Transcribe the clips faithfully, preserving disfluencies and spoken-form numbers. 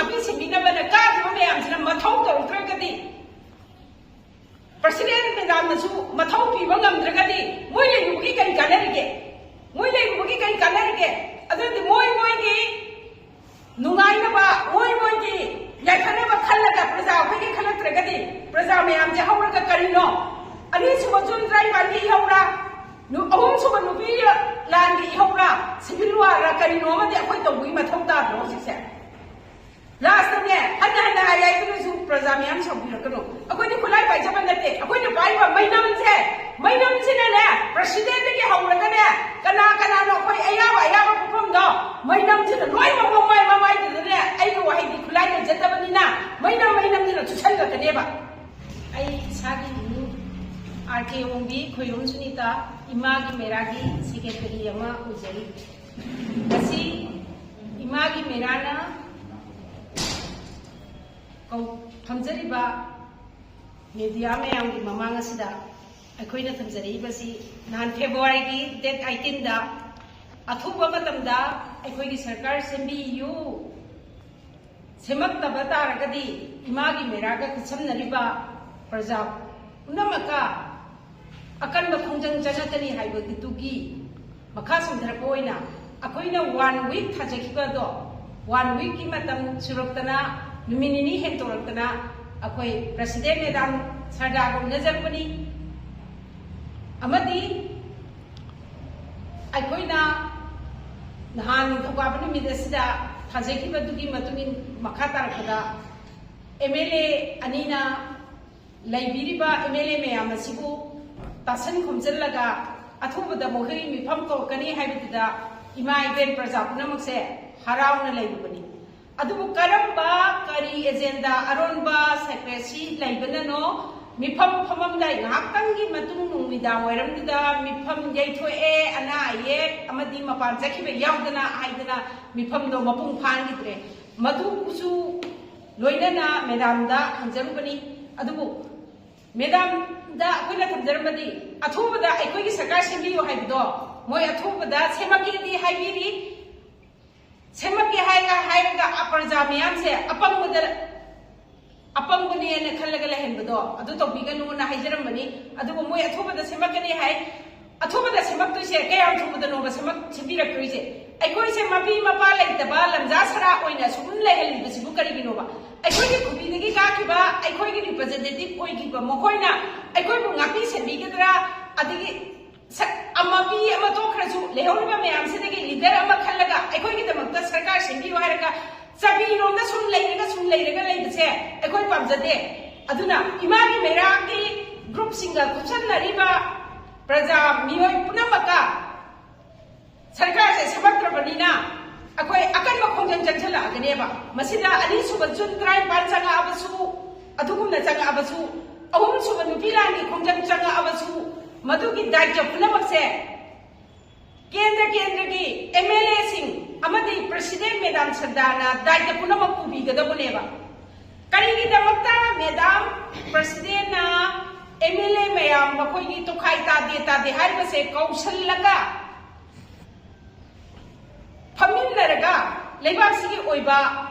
ꯂꯝꯕꯤ ꯁꯦꯝꯕꯤꯅꯕꯅ ꯀꯥꯈꯤꯕ ꯃꯌꯥꯝꯁꯤꯅ ꯃꯊꯧ ꯇꯧꯔꯛꯇ꯭ꯔꯒꯗꯤ, ꯄ꯭ꯔꯁꯤꯗꯦꯟ ꯃꯦꯗꯥꯝꯅꯁꯨ ꯃꯊꯧ ꯄꯤꯕ ꯉꯝꯗ꯭ꯔꯒꯗꯤ ꯃꯣꯏ ꯂꯩꯔꯨꯕꯒꯤ ꯀꯔꯤ ꯀꯥꯟꯅꯔꯤꯒꯦ? ꯃꯣꯏ ꯂꯩꯔꯨꯕꯒꯤ ꯀꯔꯤ ꯀꯥꯟꯅꯔꯤꯒꯦ? ꯑꯗꯨꯗꯤ ꯃꯣꯏ ꯃꯣꯏꯒꯤ ꯅꯨꯡꯉꯥꯏꯅꯕ, ꯃꯣꯏ ꯃꯣꯏꯒꯤ ꯌꯥꯏꯐꯅꯕ ꯈꯜꯂꯒ ꯄ꯭ꯔꯖꯥ ꯑꯩꯈꯣꯏꯒꯤ ꯈꯜꯂꯛꯇ꯭ꯔꯒꯗꯤ ꯄ꯭ꯔꯖꯥ ꯃꯌꯥꯝꯁꯦ ꯍꯧꯔꯒ ꯀꯔꯤꯅꯣ? ꯑꯅꯤꯁꯨꯕ ꯖꯨꯟ ꯇꯔꯥꯅꯤꯄꯥꯟꯒꯤ ꯏꯍꯧꯔꯥ? ꯅꯨ-, ꯑꯍꯨꯝꯁꯨꯕ ꯅꯨꯄꯤ ꯂꯥꯟꯒꯤ ꯏꯍꯧꯔꯥ? ꯁꯤꯚꯤꯜ ꯋꯥꯔ ꯀꯔꯤꯅꯣ ꯑꯃꯗꯤ ꯑꯩꯈꯣꯏ ꯇꯧꯕꯒꯤ ꯃꯊꯧ ꯇꯥꯗ꯭ꯔꯣ ꯍꯧꯖꯤꯛꯁꯦ? ꯂꯥꯁꯇꯅꯦ, ꯍꯟꯅ ꯍꯟꯅ ꯍꯥꯏ ꯍꯥꯏꯗꯨꯅꯁꯨ ꯄ꯭ꯔꯖꯥ ꯃꯌꯥꯝ ꯁꯥꯎꯕꯤꯔꯛꯀꯅꯨ꯫ ꯑꯩꯈꯣꯏꯗꯤ ꯈꯨꯠꯂꯥꯏ ꯄꯥꯏꯖꯕ ꯅꯠꯇꯦ꯫ ꯑꯩꯈꯣꯏꯅ ꯄꯥꯏꯔꯤꯕ ꯃꯩꯅꯝꯁꯦ, ꯃꯩꯅꯝꯁꯤꯅꯅꯦ, ꯄ꯭ꯔꯁꯤꯗꯦꯟꯗꯒꯤ ꯍꯧꯔꯒꯅꯦ, ꯀꯅꯥ ꯀꯅꯥꯅꯣ ꯑꯩꯈꯣꯏ ꯑꯌꯥꯕ ꯑꯌꯥꯕ ꯄꯣꯛꯐꯝꯗꯣ, ꯃꯩꯅꯝꯁꯤꯅ ꯂꯣꯏ ꯃꯃꯥꯏ ꯃꯃꯥꯏꯗꯨꯗꯅꯦ, ꯑꯩꯒꯤ ꯋꯥꯍꯩꯗꯤ ꯈꯨꯠꯂꯥꯏ ꯂꯩꯖꯗꯕꯅꯤꯅ, ꯃꯩꯅꯝ ꯃꯩꯅꯝꯁꯤꯅ ꯆꯨꯁꯟꯂꯛꯀꯅꯦꯕ꯫ ꯑꯩ ꯏꯁꯥꯒꯤ ꯃꯤꯡ ꯑꯥꯔ ꯀꯦ ꯑꯣꯡꯕꯤ ꯈꯣꯏꯔꯣꯝ ꯁꯨꯅꯤꯇꯥ, ꯏꯃꯥꯒꯤ ꯃꯦꯔꯥꯒꯤ ꯁꯦꯀ꯭ꯔꯦꯇꯔꯤ ꯑꯃ ꯑꯣꯏꯖꯔꯤ꯫ ꯉꯁꯤ ꯏꯃꯥꯒꯤ ꯃꯦꯔꯥꯅ ꯀꯧ-, ꯐꯝꯖꯔꯤꯕ ꯃꯦꯗꯤꯌꯥ ꯃꯌꯥꯝꯒꯤ ꯃꯃꯥꯡ ꯑꯁꯤꯗ ꯑꯩꯈꯣꯏꯅ ꯊꯝꯖꯔꯛꯏꯕꯁꯤ ꯅꯍꯥꯟ ꯐꯦꯕ꯭ꯔꯨꯋꯥꯔꯤꯒꯤ ꯗꯦꯠ ꯑꯩꯠꯇꯤꯟꯗ ꯑꯊꯨꯕ ꯃꯇꯝꯗ ꯑꯩꯈꯣꯏꯒꯤ ꯁꯔꯀꯥꯔ ꯁꯦꯝꯕꯤꯌꯨ, ꯁꯦꯝꯃꯛꯇꯕ ꯇꯥꯔꯒꯗꯤ ꯏꯃꯥꯒꯤ ꯃꯦꯔꯥꯒ ꯈꯨꯠꯁꯝꯅꯔꯤꯕ ꯄ꯭ꯔꯖꯥ ꯄꯨꯝꯅꯃꯛꯀ ꯑꯀꯟꯕ ꯈꯣꯡꯖꯪ ꯆꯪꯉꯛꯀꯅꯤ ꯍꯥꯏꯕꯗꯨꯒꯤ ꯃꯈꯥ ꯁꯝꯊꯔꯛꯄ ꯑꯣꯏꯅ ꯑꯩꯈꯣꯏꯅ ꯋꯥꯟ ꯋꯤꯛ ꯊꯥꯖꯈꯤꯕꯗꯣ, ꯋꯥꯟ ꯋꯤꯛꯀꯤ ꯃꯇꯝ ꯁꯨꯔꯛꯇꯅ, ꯅꯨꯃꯤꯠ ꯅꯤꯅꯤ ꯍꯦꯟꯇꯣꯔꯛꯇꯅ ꯑꯩꯈꯣꯏ ꯄ꯭ꯔꯁꯤꯗꯦꯟ ꯃꯦꯗꯥꯝ ꯁꯔꯗꯥꯒ ꯎꯅꯖꯔꯛꯄꯅꯤ꯫ ꯑꯃꯗꯤ ꯑꯩꯈꯣꯏꯅ ꯅꯍꯥꯟ ꯅꯤꯡꯊꯧꯀꯥꯕ ꯅꯨꯃꯤꯠ ꯑꯁꯤꯗ ꯊꯥꯖꯈꯤꯕꯗꯨꯒꯤ ꯃꯇꯨꯡ ꯏꯟ ꯃꯈꯥ ꯇꯥꯔꯛꯄꯗ ꯑꯦꯝ ꯑꯦꯜ ꯑꯦ ꯑꯅꯤꯅ ꯂꯩꯕꯤꯔꯤꯕ ꯑꯦꯝ ꯑꯦꯜ ꯑꯦ ꯃꯌꯥꯝ ꯑꯁꯤꯕꯨ ꯇꯥꯁꯟ ꯈꯣꯝꯖꯤꯜꯂꯒ ꯑꯊꯨꯕꯗ ꯃꯈꯣꯏ ꯃꯤꯐꯝ ꯀꯧꯔꯛꯀꯅꯤ ꯍꯥꯏꯕꯗꯨꯗ ꯏꯃꯥ ꯏꯕꯦꯟ ꯄ꯭ꯔꯖꯥ ꯄꯨꯝꯅꯃꯛꯁꯦ ꯍꯔꯥꯎꯅ ꯂꯩꯔꯨꯕꯅꯤ꯫ ꯑꯗꯨꯕꯨ ꯀꯔꯝꯕ ꯀꯔꯤ ꯑꯦꯖꯦꯟꯗꯥ ꯑꯔꯣꯟꯕ ꯁꯦꯀ꯭ꯔꯦꯁꯤ ꯂꯩꯕꯅꯅꯣ ꯃꯤꯐꯝ ꯐꯝꯃꯝꯗꯥꯏ ꯉꯥꯏꯍꯥꯛꯇꯪꯒꯤ ꯃꯇꯨꯡ ꯅꯨꯃꯤꯗꯥꯡ ꯋꯥꯏꯔꯝꯗꯨꯗ ꯃꯤꯐꯝ ꯌꯩꯊꯣꯛꯑꯦ, ꯑꯅꯥ ꯑꯌꯦꯛ ꯑꯃꯗꯤ ꯃꯄꯥꯟ ꯆꯠꯈꯤꯕ ꯌꯥꯎꯗꯅ ꯍꯥꯏꯗꯅ ꯃꯤꯐꯝꯗꯣ ꯃꯄꯨꯡ ꯐꯥꯍꯟꯈꯤꯗ꯭ꯔꯦ꯫ ꯃꯗꯨꯁꯨ ꯂꯣꯏꯅꯅ ꯃꯦꯗꯥꯝꯗ ꯍꯪꯖꯔꯨꯕꯅꯤ꯫ ꯑꯗꯨꯕꯨ ꯃꯦꯗꯥꯝꯗ ꯑꯩꯈꯣꯏꯅ ꯊꯝꯖꯔꯝꯕꯗꯤ ꯑꯊꯨꯕꯗ ꯑꯩꯈꯣꯏꯒꯤ ꯁꯔꯀꯥꯔ ꯁꯦꯝꯕꯤꯌꯨ ꯍꯥꯏꯕꯗꯣ ꯃꯣꯏ ꯑꯊꯨꯕꯗ ꯁꯦꯝꯃꯛꯀꯦꯗꯤ ꯍꯥꯏꯕꯤꯔꯤ꯫ ꯁꯦꯝꯃꯛꯀꯦ ꯍꯥꯏꯔꯒ, ꯍꯥꯏꯔꯒ ꯑꯄ꯭ꯔꯖꯥ ꯃꯌꯥꯝꯁꯦ ꯑꯄꯪꯕꯗ ꯑꯄꯪꯕꯅꯦꯅ ꯈꯜꯂꯒ ꯂꯩꯍꯟꯕꯗꯣ ꯑꯗꯨ ꯇꯧꯕꯤꯒꯅꯨꯅ ꯍꯥꯏꯖꯔꯝꯕꯅꯤ꯫ ꯑꯗꯨꯕꯨ ꯃꯣꯏ ꯑꯊꯨꯕꯗ ꯁꯦꯝꯃꯛꯀꯅꯤ ꯍꯥꯏ꯫ ꯑꯊꯨꯕꯗ ꯁꯦꯝꯃꯛꯇꯣꯏꯁꯦ ꯀꯌꯥꯝ ꯊꯨꯕꯗꯅꯣꯕ ꯁꯦꯝꯃꯛ ꯁꯦꯝꯕꯤꯔꯛꯇꯣꯏꯁꯦ? ꯑꯩꯈꯣꯏꯁꯦ ꯃꯄꯤ ꯃꯄꯥ ꯂꯩꯇꯕ ꯂꯝꯖꯥ ꯁꯔꯥ ꯑꯣꯏꯅ ꯁꯨꯝ ꯂꯩꯍꯜꯂꯤꯕꯁꯤꯕꯨ ꯀꯔꯤꯒꯤꯅꯣꯕ? ꯑꯩꯈꯣꯏꯒꯤ ꯈꯨꯕꯤꯗꯒꯤ ꯀꯥꯈꯤꯕ ꯑꯩꯈꯣꯏꯒꯤ ꯔꯤꯄ꯭ꯔꯖꯦꯟꯇꯦꯇꯤꯚ ꯑꯣꯏꯈꯤꯕ ꯃꯈꯣꯏꯅ ꯑꯩꯈꯣꯏꯕꯨ ꯉꯥꯛꯄꯤ ꯁꯦꯟꯕꯤꯒꯗ꯭ꯔꯥ? ꯑꯗꯒꯤ ꯁꯛ ꯑꯃ ꯃꯤ ꯑꯃ ꯇꯣꯛꯈ꯭ꯔꯁꯨ ꯂꯩꯍꯧꯔꯤꯕ ꯃꯌꯥꯝꯁꯤꯗꯒꯤ ꯂꯤꯗꯔ ꯑꯃ ꯈꯜꯂꯒ ꯑꯩꯈꯣꯏꯒꯤꯗꯃꯛꯇ ꯁꯔꯀꯥꯔ ꯁꯦꯝꯕꯤꯌꯨ ꯍꯥꯏꯔꯒ ꯆꯥꯕꯤꯔꯣꯝꯗ ꯁꯨꯝ ꯂꯩꯔꯒ ꯁꯨꯝ ꯂꯩꯔꯒ ꯂꯩꯕꯁꯦ ꯑꯩꯈꯣꯏ ꯄꯥꯝꯖꯗꯦ꯫ ꯑꯗꯨꯅ ꯏꯃꯥꯒꯤ ꯃꯩꯔꯥꯒꯤ ꯒ꯭ꯔꯨꯞꯁꯤꯡꯒ ꯈꯨꯠꯁꯝꯅꯔꯤꯕ ꯄ꯭ꯔꯖꯥ ꯃꯤꯑꯣꯏ ꯄꯨꯝꯅꯃꯛꯀ ꯁꯔꯀꯥꯔꯁꯦ ꯁꯦꯝꯃꯛꯇ꯭ꯔꯕꯅꯤꯅ ꯑꯩꯈꯣꯏ ꯑꯀꯟꯕ ꯈꯣꯡꯖꯪ ꯆꯪꯁꯤꯜꯂꯛꯑꯒꯅꯦꯕ꯫ ꯃꯁꯤꯗ ꯑꯅꯤꯁꯨꯕ ꯖꯨꯟ ꯇꯔꯥꯅꯤꯄꯥꯟ ꯆꯪꯉꯛꯑꯕꯁꯨ, ꯑꯗꯨꯒꯨꯝꯅ ꯆꯪꯉꯛꯑꯕꯁꯨ, ꯑꯍꯨꯝꯁꯨꯕ ꯅꯨꯄꯤ ꯂꯥꯟꯒꯤ ꯈꯣꯡꯖꯪ ꯆꯪꯉꯛꯑꯕꯁꯨ, ꯃꯗꯨꯒꯤ ꯗꯥꯏꯇ꯭ꯋ ꯄꯨꯝꯅꯃꯛꯁꯦ ꯀꯦꯟꯗ꯭ꯔ ꯀꯦꯟꯗ꯭ꯔꯒꯤ ꯑꯦꯝ ꯑꯦꯜ ꯑꯦꯁꯤꯡ ꯑꯃꯗꯤ ꯄ꯭ꯔꯁꯤꯗꯦꯟ ꯃꯦꯗꯥꯝ ꯁꯔꯗꯥꯔꯅ ꯗꯥꯏꯇ꯭ꯋ ꯄꯨꯝꯅꯃꯛ ꯄꯨꯕꯤꯒꯗꯕꯅꯦꯕ꯫ ꯀꯔꯤꯒꯤꯗꯃꯛꯇ ꯃꯦꯗꯥꯝ ꯄ꯭ꯔꯁꯤꯗꯦꯟꯅ ꯑꯦꯝ ꯑꯦꯜ ꯑꯦ ꯃꯌꯥꯝ ꯃꯈꯣꯏꯒꯤ ꯇꯣꯈꯥꯏ ꯇꯥꯗꯦ ꯇꯥꯗꯦ ꯍꯥꯏꯔꯤꯕꯁꯦ ꯀꯧꯁꯜꯂꯒ ꯐꯝꯃꯤꯟꯅꯔꯒ ꯂꯩꯕꯥꯛꯁꯤꯒꯤ ꯑꯣꯏꯕ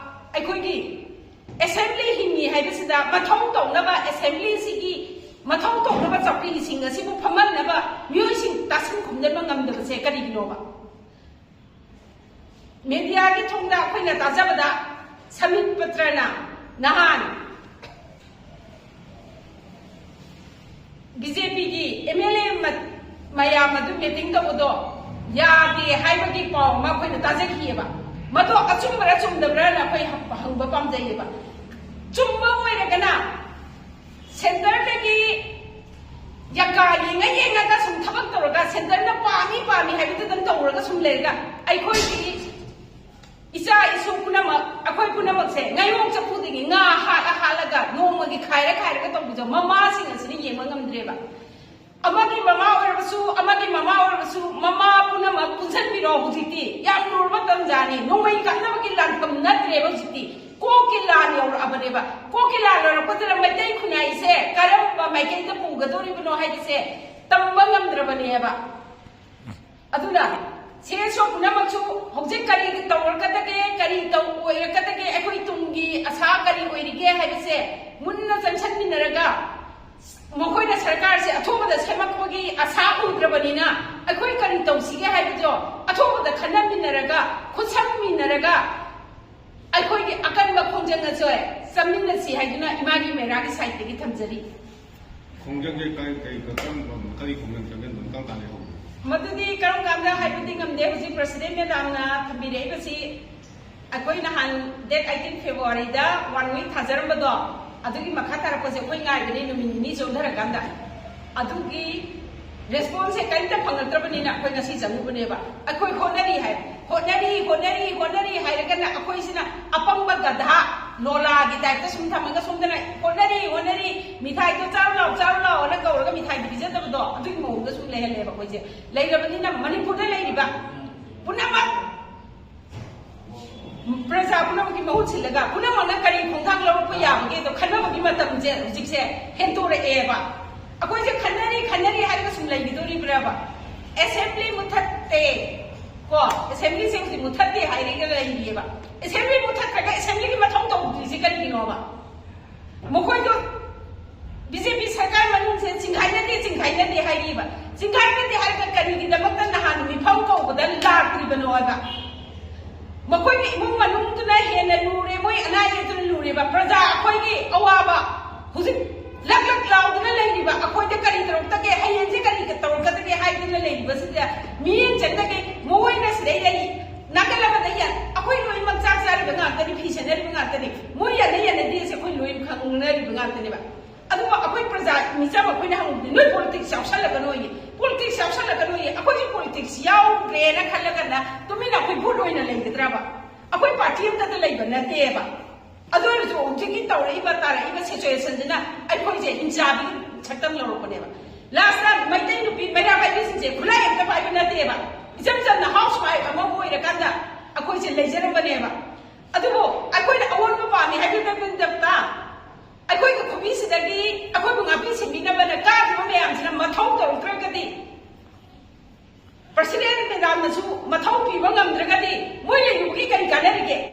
ꯑꯩꯈꯣꯏꯒꯤ ꯑꯦꯁꯦꯝꯕ꯭ꯂꯤ ꯍꯤꯡꯉꯤ ꯍꯥꯏꯕꯁꯤꯗ ꯃꯊꯧ ꯇꯧꯅꯕ, ꯑꯦꯁꯦꯝꯕ꯭ꯂꯤꯁꯤꯒꯤ ꯃꯊꯧ ꯇꯧꯅꯕ ꯆꯧꯀ꯭ꯔꯤꯁꯤꯡ ꯑꯁꯤꯕꯨ ꯐꯝꯍꯟꯅꯕ ꯃꯤꯑꯣꯏꯁꯤꯡ ꯇꯥꯁꯤꯟ ꯈꯨꯝꯖꯤꯟꯕ ꯉꯝꯗꯕꯁꯦ ꯀꯔꯤꯒꯤꯅꯣꯕ? ꯃꯦꯗꯤꯌꯥꯒꯤ ꯊꯣꯡꯗ ꯑꯩꯈꯣꯏꯅ ꯇꯥꯖꯕꯗ ꯁꯃꯤꯠ ꯄꯇ꯭ꯔꯅ ꯅꯍꯥꯟ ꯕꯤ ꯖꯦ ꯄꯤꯒꯤ ꯑꯦꯝ ꯑꯦꯜ ꯑꯦ ꯃꯌꯥꯝ ꯑꯗꯨ ꯃꯤꯇꯤꯡ ꯇꯧꯕꯗꯣ ꯌꯥꯗꯦ ꯍꯥꯏꯕꯒꯤ ꯄꯥꯎ ꯑꯃ ꯑꯩꯈꯣꯏꯅ ꯇꯥꯖꯈꯤꯑꯕ꯫ ꯃꯗꯣ ꯑꯆꯨꯝꯕꯔꯥ ꯆꯨꯝꯗꯕ꯭ꯔꯥꯅ ꯑꯩꯈꯣꯏ ꯍꯪꯕ ꯄꯥꯝꯖꯩꯌꯦꯕ꯫ ꯆꯨꯝꯕ ꯑꯣꯏꯔꯒꯅ ꯁꯦꯟꯇꯔꯗꯒꯤ ꯌꯥꯀꯥ ꯌꯦꯡꯉ ꯌꯦꯡꯉꯒ ꯁꯨꯝ ꯊꯕꯛ ꯇꯧꯔꯒ ꯁꯦꯟꯇꯔꯅ ꯄꯥꯝꯃꯤ ꯄꯥꯝꯃꯤ ꯍꯥꯏꯕꯗꯨꯗꯪ ꯇꯧꯔꯒ ꯁꯨꯝ ꯂꯩꯔꯒ ꯑꯩꯈꯣꯏꯒꯤ ꯏꯆꯥ ꯏꯁꯨ ꯄꯨꯝꯅꯃꯛ, ꯑꯩꯈꯣꯏ ꯄꯨꯝꯅꯃꯛꯁꯦ ꯉꯥꯌꯣꯛ ꯆꯐꯨꯗꯒꯤ ꯉꯥ ꯍꯥꯠꯂ ꯍꯥꯠꯂꯒ ꯅꯣꯡꯃꯒꯤ ꯈꯥꯏꯔ ꯈꯥꯏꯔꯒ ꯇꯧꯕꯤꯗꯣ ꯃꯃꯥꯁꯤꯡ ꯑꯁꯤꯅ ꯌꯦꯡꯕ ꯉꯝꯗ꯭ꯔꯦꯕ꯫ ꯑꯃꯒꯤ ꯃꯃꯥ ꯑꯣꯏꯔꯕꯁꯨ, ꯑꯃꯒꯤ ꯃꯃꯥ ꯑꯣꯏꯔꯕꯁꯨ, ꯃꯃꯥ ꯄꯨꯝꯅꯃꯛ ꯄꯨꯟꯁꯤꯟꯕꯤꯔꯣ꯫ ꯍꯧꯖꯤꯛꯇꯤ ꯌꯥꯝ ꯂꯨꯔꯕ ꯇꯟꯖꯥꯅꯤ꯫ ꯅꯣꯡꯃꯩ ꯀꯥꯞꯅꯕꯒꯤ ꯂꯥꯟꯐꯝ ꯅꯠꯇ꯭ꯔꯦꯕ ꯍꯧꯖꯤꯛꯇꯤ꯫ ꯀꯣꯛꯀꯤ ꯂꯥꯟ ꯌꯧꯔꯛꯑꯕꯅꯦꯕ꯫ ꯀꯣꯛꯀꯤ ꯂꯥꯟ ꯌꯧꯔꯛꯄꯗꯨꯗ ꯃꯩꯇꯩ ꯈꯨꯟꯅꯥꯏꯁꯦ ꯀꯔꯝꯕ ꯃꯥꯏꯀꯩꯗ ꯄꯨꯒꯗꯧꯔꯤꯕꯅꯣ ꯍꯥꯏꯕꯁꯦ ꯇꯝꯕ ꯉꯝꯗ꯭ꯔꯕꯅꯦꯕ꯫ ꯑꯗꯨꯅ ꯁꯤ ꯑꯦꯁ ꯑꯣ ꯄꯨꯝꯅꯃꯛꯁꯨ ꯍꯧꯖꯤꯛ ꯀꯔꯤ ꯇꯧꯔꯛꯀꯗꯒꯦ, ꯀꯔꯤ ꯇꯧ-, ꯑꯣꯏꯔꯛꯀꯗꯒꯦ, ꯍꯥꯏꯕꯁꯦ ꯃꯨꯟꯅ ꯆꯪꯁꯟꯃꯤꯟꯅꯔꯒ, ꯃꯈꯣꯏꯅ ꯁꯔꯀꯥꯔꯁꯦ ꯑꯊꯨꯕꯗ ꯁꯦꯝꯃꯛꯄꯒꯤ ꯑꯁꯥ ꯎꯗ꯭ꯔꯕꯅꯤꯅ, ꯑꯩꯈꯣꯏ ꯀꯔꯤ ꯇꯧꯁꯤꯒꯦ ꯍꯥꯏꯕꯗꯣ ꯑꯊꯨꯕꯗ ꯈꯟꯅꯃꯤꯟꯅꯔꯒ, ꯈꯨꯠꯁꯝꯃꯤꯟꯅꯔꯒ ꯑꯩꯈꯣꯏꯒꯤ ꯑꯀꯟꯕ ꯈꯣꯡꯖꯪ ꯑꯁꯦ ꯆꯪꯃꯤꯟꯅꯁꯤ ꯍꯥꯏꯗꯨꯅ ꯏꯃꯥꯒꯤ ꯃꯦꯔꯥꯒꯤ ꯁꯥꯏꯠꯇꯒꯤ ꯊꯝꯖꯔꯤ꯫ ꯈꯣꯡꯖꯪꯁꯦ ꯀꯔꯤ ꯀꯔꯤ ꯀꯔꯝꯕ ꯀꯔꯤ ꯈꯣꯡꯖꯪ ꯆꯪꯁꯤꯟꯕꯅꯣ, ꯀꯔꯝ ꯀꯥꯟꯗ ꯍꯧꯒꯦ? ꯃꯗꯨꯗꯤ ꯀꯔꯝ ꯀꯥꯟꯗ ꯍꯥꯏꯕꯗꯤ ꯉꯝꯗꯦ꯫ ꯍꯧꯖꯤꯛ ꯄ꯭ꯔꯁꯤꯗꯦꯟ ꯃꯦꯗꯥꯝꯅ ꯊꯝꯕꯤꯔꯛꯏꯕꯁꯤ ꯑꯩꯈꯣꯏ ꯅꯍꯥꯟ date eighteen February ꯗ one week ꯊꯥꯖꯔꯝꯕꯗꯣ, ꯑꯗꯨꯒꯤ ꯃꯈꯥ ꯇꯥꯔꯛꯄꯁꯦ ꯑꯩꯈꯣꯏ ꯉꯥꯏꯕꯅꯤ ꯅꯨꯃꯤꯠ ꯅꯤꯅꯤ ꯆꯣꯟꯊꯔꯀꯥꯟꯗ꯫ ꯑꯗꯨꯒꯤ response ꯁꯦ ꯀꯔꯤꯝꯇ ꯐꯪꯉꯛꯇ꯭ꯔꯕꯅꯤꯅ ꯑꯩꯈꯣꯏ ꯉꯁꯤ ꯆꯪꯉꯨꯕꯅꯦꯕ꯫ ꯑꯩꯈꯣꯏ ꯍꯣꯠꯅꯔꯤ ꯍꯥꯏ, ꯍꯣꯠꯅꯔꯤ, ꯍꯣꯠꯅꯔꯤ, ꯍꯣꯠꯅꯔꯤ ꯍꯥꯏꯔꯒꯅ ꯑꯩꯈꯣꯏꯁꯤꯅ ꯑꯄꯪꯕ ꯒꯙꯥ ꯂꯣꯂꯥꯒꯤ type ꯇ ꯁꯨꯝ ꯊꯝꯃꯒ ꯁꯣꯝꯗꯅ ꯍꯣꯠꯅꯔꯤ, ꯍꯣꯠꯅꯔꯤ, ꯃꯤꯊꯥꯏꯗꯣ ꯆꯥꯔꯨ ꯂꯥꯎ, ꯆꯥꯔꯨ ꯂꯥꯎꯅ ꯀꯧꯔꯒ ꯃꯤꯊꯥꯏꯗꯤ ꯄꯤꯖꯗꯕꯗꯣ, ꯑꯗꯨꯒꯤ ꯃꯑꯣꯡꯗ ꯁꯨꯝ ꯂꯩꯍꯜꯂꯦꯕ ꯑꯩꯈꯣꯏꯁꯦ꯫ ꯂꯩꯔꯕꯅꯤꯅ ꯃꯅꯤꯄꯨꯔꯗ ꯂꯩꯔꯤꯕ ꯄꯨꯝꯅꯃꯛ, ꯄ꯭ꯔꯖꯥ ꯄꯨꯝꯅꯃꯛꯀꯤ ꯃꯍꯨꯠ ꯁꯤꯜꯂꯒ ꯄꯨꯝꯅꯃꯛꯅ ꯀꯔꯤ ꯈꯣꯡꯊꯥꯡ ꯂꯧꯔꯛꯄ ꯌꯥꯕꯒꯦꯗꯣ ꯈꯟꯅꯕꯒꯤ ꯃꯇꯝꯁꯦ ꯍꯧꯖꯤꯛꯁꯦ ꯍꯦꯟꯗꯣꯔꯛꯑꯦꯕ꯫ ꯑꯩꯈꯣꯏꯁꯦ ꯈꯟꯅꯔꯤ ꯈꯟꯅꯔꯤ ꯍꯥꯏꯔꯒ ꯁꯨꯝ ꯂꯩꯈꯤꯗꯣꯔꯤꯕ꯭ꯔꯕ? Assembly ꯃꯨꯠꯊꯠꯇꯦ, ꯀꯣ, assembly ꯁꯦ ꯍꯧꯖꯤꯛ ꯃꯨꯠꯊꯠꯇꯦ ꯍꯥꯏꯔꯒ ꯂꯩꯔꯤꯑꯕ꯫ Assembly ꯃꯨꯠꯊꯠꯈ꯭ꯔꯒ assembly ꯒꯤ ꯃꯊꯧ ꯇꯧꯗ꯭ꯔꯤꯁꯦ ꯀꯔꯤꯒꯤꯅꯣꯕ? ꯃꯈꯣꯏꯗꯣ ꯕꯤ ꯖꯦ ꯄꯤ ꯁꯔꯀꯥꯔ ꯃꯅꯨꯡꯁꯦ ꯆꯤꯡꯈꯥꯏꯅꯗꯦ, ꯆꯤꯡꯈꯥꯏꯅꯗꯦ ꯍꯥꯏꯔꯤꯕ꯫ ꯆꯤꯡꯈꯥꯏꯅꯗꯦ ꯍꯥꯏꯔꯒ ꯀꯔꯤꯒꯤꯗꯃꯛꯇ ꯅꯍꯥꯟ ꯃꯤꯐꯝ ꯀꯧꯕꯗ ꯂꯥꯛꯇ꯭ꯔꯤꯕꯅꯣ ꯍꯥꯏꯕ? ꯃꯈꯣꯏꯒꯤ ꯏꯃꯨꯡ ꯃꯅꯨꯡꯗꯨꯅ ꯍꯦꯟꯅ ꯂꯨꯔꯦ, ꯃꯣꯏ ꯑꯅꯥ ꯑꯌꯦꯛꯇꯨꯅ ꯂꯨꯔꯦꯕ꯫ ꯄ꯭ꯔꯖꯥ ꯑꯩꯈꯣꯏꯒꯤ ꯑꯋꯥꯕ ꯍꯧꯖꯤꯛ ꯂꯛ ꯂꯛ ꯂꯥꯎꯗꯨꯅ ꯂꯩꯔꯤꯕ ꯑꯩꯈꯣꯏꯗ ꯀꯔꯤ ꯇꯧꯔꯛꯇꯒꯦ, ꯍꯌꯦꯡꯁꯦ ꯀꯔꯤ ꯇꯧꯔꯛꯀꯗꯒꯦ ꯍꯥꯏꯗꯨꯅ ꯂꯩꯔꯤꯕꯁꯤꯗ ꯃꯤꯠꯌꯦꯡ ꯆꯪꯗꯒꯩ ꯃꯣꯏꯅ ꯁꯤꯗꯩ ꯂꯩ, ꯅꯥꯀꯜ ꯑꯃꯗ ꯌꯦꯡ, ꯑꯩꯈꯣꯏ ꯂꯣꯏꯅꯃꯛ ꯆꯥꯛ ꯆꯥꯔꯤꯕ ꯉꯥꯛꯇꯅꯤ, ꯐꯤ ꯁꯦꯠꯅꯔꯤꯕ ꯉꯥꯛꯇꯅꯤ, ꯃꯣꯏ ꯌꯥꯅ ꯌꯥꯅꯗꯦꯁꯦ ꯑꯩꯈꯣꯏ ꯂꯣꯏ ꯈꯪꯅꯔꯤꯕ ꯉꯥꯛꯇꯅꯦꯕ꯫ ꯑꯗꯨꯕꯨ ꯑꯩꯈꯣꯏ ꯄ꯭ꯔꯖꯥ ꯃꯤꯆꯝ ꯑꯩꯈꯣꯏꯅ ꯍꯪꯕꯗꯤ ꯅꯣꯏ politics ꯌꯥꯎꯁꯜꯂꯛꯀꯅꯣꯌꯦ, politics ꯌꯥꯎꯁꯜꯂꯛꯀꯅꯣꯌꯦ꯫ ꯑꯩꯈꯣꯏꯁꯨ politics ꯌꯥꯎꯗ꯭ꯔꯦꯅ ꯈꯜꯂꯒꯅ ꯇꯨꯃꯤꯟꯅ ꯑꯩꯈꯣꯏ vote ꯑꯣꯏꯅ ꯂꯩꯒꯗ꯭ꯔꯕ? ꯑꯩꯈꯣꯏ party ꯑꯃꯠꯇꯗ ꯂꯩꯕ ꯅꯠꯇꯦꯕ꯫ ꯑꯗꯨ ꯑꯣꯏꯔꯁꯨ ꯍꯧꯖꯤꯛꯀꯤ ꯇꯧꯔꯛꯏꯕ ꯇꯥꯔꯛꯏꯕ situation ꯁꯤꯅ ꯑꯩꯈꯣꯏꯁꯦ ꯍꯤꯡꯆꯥꯕꯒꯤ ꯁꯛꯇꯝ ꯂꯧꯔꯛꯄꯅꯦꯕ꯫ Last ꯇ ꯃꯩꯇꯩ ꯅꯨꯄꯤ ꯃꯩꯔꯥ ꯄꯥꯏꯕꯤꯁꯤꯡꯁꯦ ꯈꯨꯠꯂꯥꯏ ꯑꯝꯇ ꯄꯥꯏꯕ ꯅꯠꯇꯦꯕ꯫ ꯏꯆꯝ ꯆꯝꯅ house wife ꯑꯃꯕꯨ ꯑꯣꯏꯔꯀꯥꯟꯗ ꯑꯩꯈꯣꯏꯁꯦ ꯂꯩꯖꯔꯝꯕꯅꯦꯕ꯫ ꯑꯗꯨꯕꯨ ꯑꯩꯈꯣꯏꯅ ꯑꯑꯣꯟꯕ ꯄꯥꯝꯃꯤ ꯍꯥꯏꯕꯒꯤ ꯃꯇꯝꯗ ꯑꯩꯈꯣꯏꯒꯤ ꯈꯨꯕꯤꯁꯤꯗꯒꯤ ꯑꯩꯈꯣꯏꯕꯨ ꯉꯥꯛꯄꯤ ꯁꯦꯟꯕꯤꯅꯕꯅ ꯀꯥꯔꯤꯕ ꯃꯌꯥꯝꯁꯤꯅ ꯃꯊꯧ ꯇꯧꯔꯛꯇ꯭ꯔꯒꯗꯤ, ꯄ꯭ꯔꯁꯤꯗꯦꯟ ꯃꯦꯗꯥꯝꯅꯁꯨ ꯃꯊꯧ ꯄꯤꯕ ꯉꯝꯗ꯭ꯔꯒꯗꯤ ꯃꯣꯏ ꯂꯩꯔꯨꯕꯒꯤ ꯀꯔꯤ ꯀꯥꯟꯅꯔꯤꯒꯦ?